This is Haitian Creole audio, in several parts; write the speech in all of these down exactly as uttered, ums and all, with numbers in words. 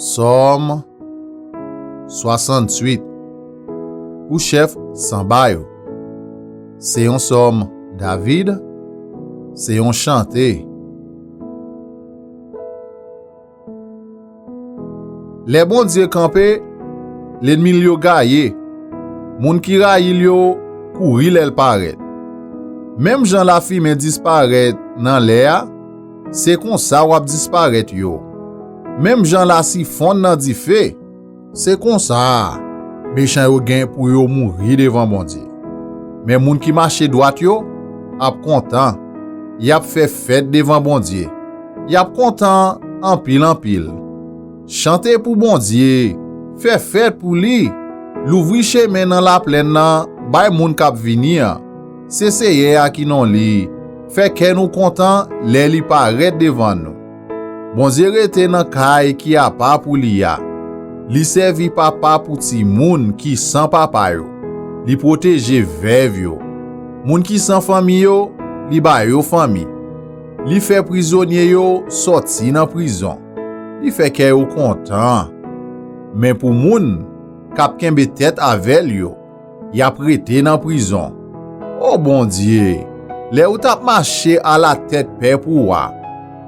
Sòm swasanntuit. Pou chèf sanba yo. Se yon sòm David, se yon chante. Lè Bondye kanpe, lènmi l yo gaye. Moun ki rayi l yo kouri lè l parèt. Menm jan lafimen disparèt nan lè a, se konsa w ap disparèt yo. Menm jan lasi fonn nan dife, se konsa mechan yo gen pou yo mouri devan Bondye. Men moun ki mache dwat yo ap kontan, y ap fè fèt devan Bondye, y ap kontan anpil anpil. Chante pou Bondye, fè fèt pou li, louvri chemen nan laplèn nan bay moun k ap vini an. Se Seyè a ki non li, fè kè nou kontan lè li parèt devan nou. Bondye rete nan kay ki apa pou li a. Li sèvi papa pou timoun ki san papa yo. Li pwoteje vèv yo. Moun ki san fanmi yo, li ba yo fanmi. Li fè prizonye yo sòti nan prizon. Li fè kè yo kontan. Men pou moun k ap kenbe tèt avè l yo, y ap rete nan prizon. O Bondye, lè ou t ap mache alatèt pèp ou a,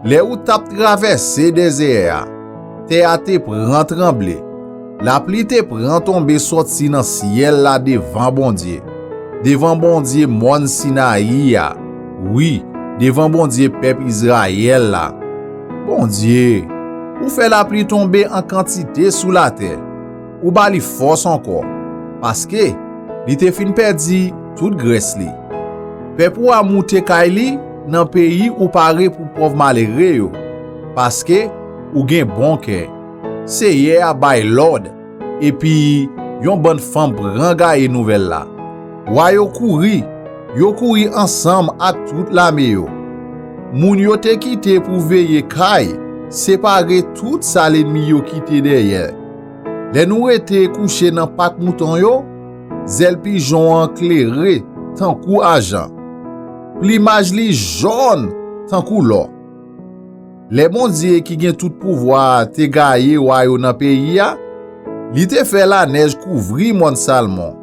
lè ou t ap travèse dezè a, tè a te pran tranble, lapli te pran tonbe sòti nan syèl la devan Bondye, devan Bondye mòn Sinayi a, wi, devan Bondye pèp Izrayèl la. Bondye, ou fè lapli tonbe an kantite sou latè, ou ba li fòs ankò, paske li te fin pèdi tout grès li. Pèp ou a moute kay li nan peyi ou pare pou pòv malere yo, paske ou gen bon kè. Seyè a bay lòd, epi yon bann fanm pran gaye nouvèl la. Wa yo kouri, yo kouri ansanm ak tout lame yo. Moun yo te kite pou veye kay separe tout sa lènmi yo kite dèyè. Lè nou rete kouche nan pak mouton yo, zèl pijon an klere tankou ajan. Plimaj li jòn tankou lò. Lè Bondye ki gen tout pouvwa a te gaye wa yo nan peyi a, li te fè lanèj kouvri mòn Salmon.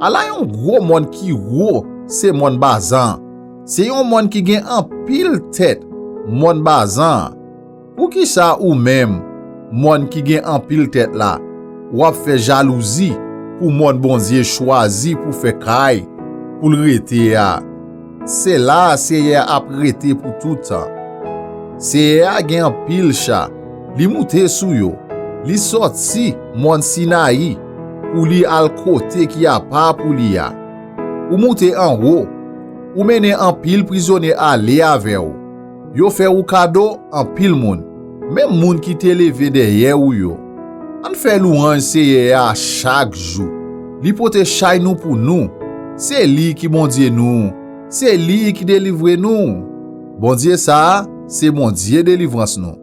Ala yon gwo mòn ki wo, se mòn Bazan! Se yon mòn ki gen anpil tèt, mòn Bazan an. Poukisa ou menm, mòn ki gen anpil tèt la, w ap fè jalouzi pou mòn Bondye chwazi pou fè kay pou l rete a? Se la a Seyè a ap rete pou tout tan. Seyè a gen anpil cha, li moute sou yo, li sòti mòn Sinayi pou li al kote ki apa pou li a. Ou moute anwo, ou mennen anpil prizonye ale avè w. Yo fè ou kado anpil moun, menm moun ki te leve dèyè ou yo. Ann fè lwanj Seyè a chak jou. Li pote chay nou pou nou. Se li ki Bondye nou. Se li ki delivre nou. Bondye sa a se Bondye delivrans nou.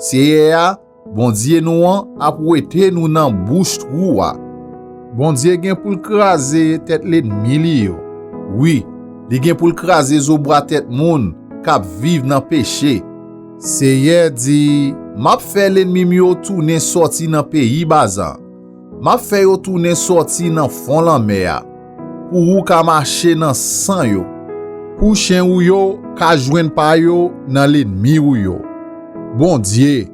Seyè a, Bondye nou an, ap wete nou nan bouch twou a. Bondye gen pou l kraze tèt lènmi li yo. Wi, li gen pou l kraze zo bwa tèt moun k ap viv nan peche. Seyè di, m ap fè lènmi m yo tounen sòti nan peyi Bazan. M ap fè yo tounen sòti nan fon lanmè a, pou ou ka mache nan san yo, pou chen ou yo ka jwenn pa yo nan lènmi ou yo. Bondye,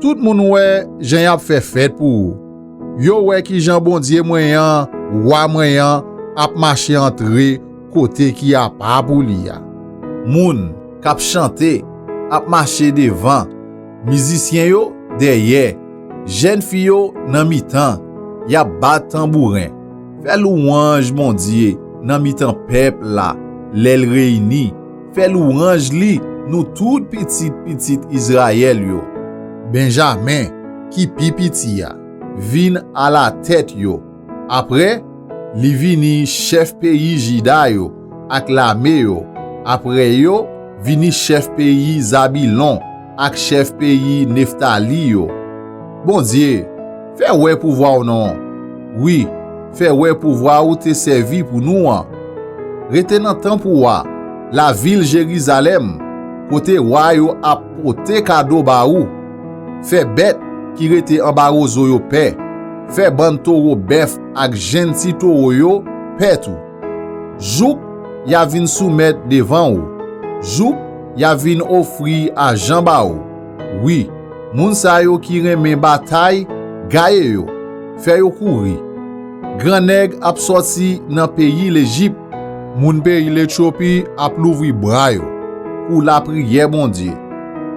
tout moun wè jan y ap fè fèt pou ou. Yo wè kijan Bondye mwen an, Wa mwen an, ap mache antre kote ki apa pou li a. Moun k ap chante ap mache devan, mizisyen yo dèyè, jèn fi yo nan mitan, y ap bat tanbouren. Fè lwanj Bondye nan mitan pèp la lè l reyini. Fè lwanj li, nou tout pitit pitit Izrayèl yo. Benjamen, ki pi piti a, vin alatèt yo. Apre, li vini chèf peyi Jida yo ak lame yo. Apre yo, vini chèf peyi Zabilon ak chèf peyi Neftali yo. Bondye, fè wè pouvwa w non. Wi, fè wè pouvwa ou te sèvi pou nou an. Rete nan tanp ou a, lavil Jerizalèm, kote wa yo ap pote kado ba ou. Fè bèt ki rete anba wozo yo pè. Fè bann towo bèf ak jenn ti towo yo pè tou. Jouk y a vin soumèt devan ou, jouk y a vin ofri ajan ba ou. Wi, moun sa yo ki renmen batay, gaye yo, fè yo kouri. Gran nèg ap sòti nan peyi Lejip, moun peyi Letyopi ap louvri bra yo pou lapriyè Bondye.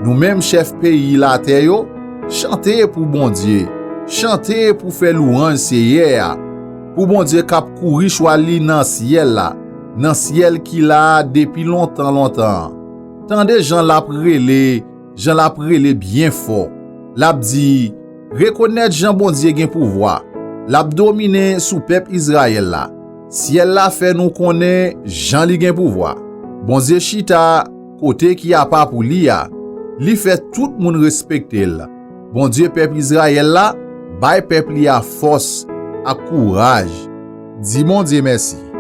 Nou menm chèf peyi latè yo, chante pou Bondye, chante pou fè lwanj Seyè a, pou Bondye k ap kouri chwal li nan syèl la, nan syèl ki la a depi lontan lontan an. Tande jan l ap rele, jan l ap rele byen fò. L ap di, rekonèt jan Bondye gen pouvwa. L ap domine sou pèp Izrayèl la. Syèl la fè nou konnen jan li gen pouvwa. Bondye chita kote ki apa pou li a. Li fè tout moun respekte l. Bondye pèp Izrayèl la bay pèp li a fòs ak kouraj. Di Bondye mèsi.